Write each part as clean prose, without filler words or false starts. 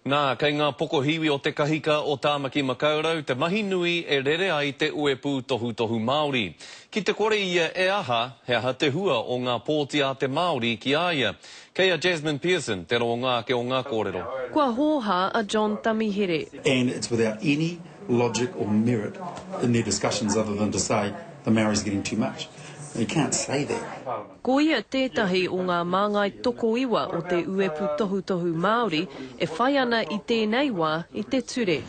Nā, kei ngā pokohiwi o te kahika o Tāmaki Makaurau te mahi nui e rere ai te uepū tohutohu Māori. Ki te kore ia e aha, he aha te hua o ngā pōti a te Māori ki a ia? Kei a Jasmine Pearson te roanga ake o ngā kōrero. Kua hōhā a John Tamihere. And it's without any logic or merit in their discussions other than to say the Maoris are getting too much. You can't say that. Ko ia tētahi o ngā māngai tokoiwa o te Uepu Tohutohu Māori e whai ana i tēnei wā i te ture.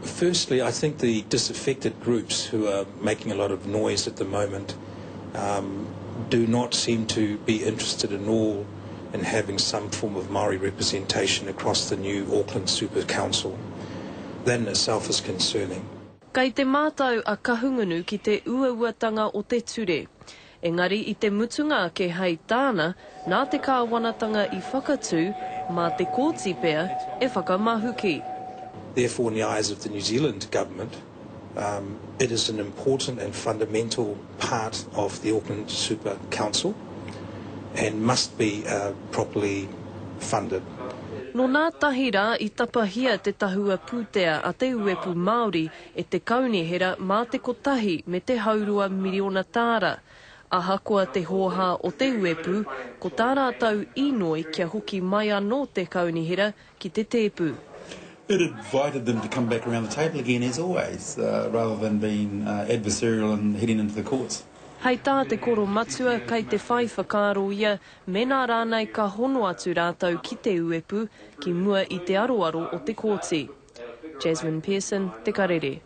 Firstly, I think the disaffected groups who are making a lot of noise at the moment do not seem to be interested in all in having some form of Māori representation across the new Auckland Super Council. That in itself is concerning. Kei te mātau a Kahungunu ki te uauatanga o te ture. Engari i te mutunga ake hei tāna, nā te kāwanatanga i whakatū, mā te kōti pea e whakamahuki. Therefore in the eyes of the New Zealand government, it is an important and fundamental part of the Auckland Super Council and must be properly funded. Nō nā tahi rā i tapahia te tahua pūtea a te Uepu Māori e te Kaunihera mā te kotahi me te haurua miriona tāra. Ahakoa te hōhā o te Uepu, ko tā rātou īnoi kia hoki mai anō te Kaunihera ki te tēpu. It invited them to come back around the table again as always, rather than being adversarial and heading into the courts. Hei tā te koromatua, kei te whai whakaaro ia Mēnā rānei ka hono atu rātou ki te uepu ki mua i te aroaro o te kōti. Jasmine Pearson, Te Karere.